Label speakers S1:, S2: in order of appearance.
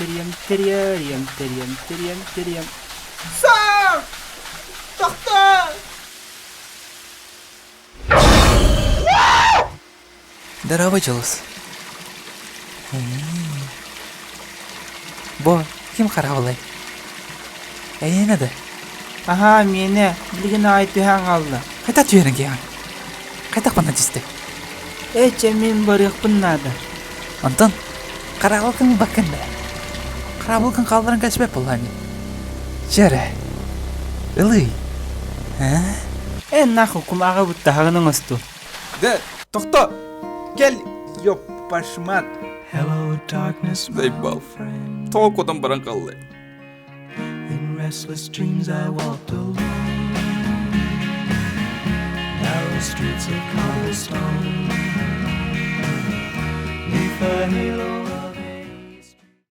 S1: тэриэм тэриэриэм тэриэм тэриэм тэриэм.
S2: Саа! Тохтоо!
S3: Здорово, Дьулус. Бо, ким хараабылай? Эйиэнэ да?
S1: Аһаа, миэнэ, билигин аайы түһэн хаалла.
S3: Хайдах түһэрин киһиэхэ? Хайдах манна түстэ?
S1: Ээ, чэ, мин барыахпын наада.
S3: Онтон хараабылгын ылбаккын да? Хараабылгын хаалларан кэспэт буоллаҕа ини. Чэ эрэ, ылый. Ээ?
S1: Ээ, нахуй, кумааҕы буттаһаҕын оҥостуо.
S2: Да, тохто! Кэл, ёппашмат!
S4: Hello, darkness, my
S2: Заебал.
S4: old friend.
S2: Тоҕо куотан баран хаалла?
S4: In restless dreams I walked alone. Narrow streets of cobblestone. Neath the halo.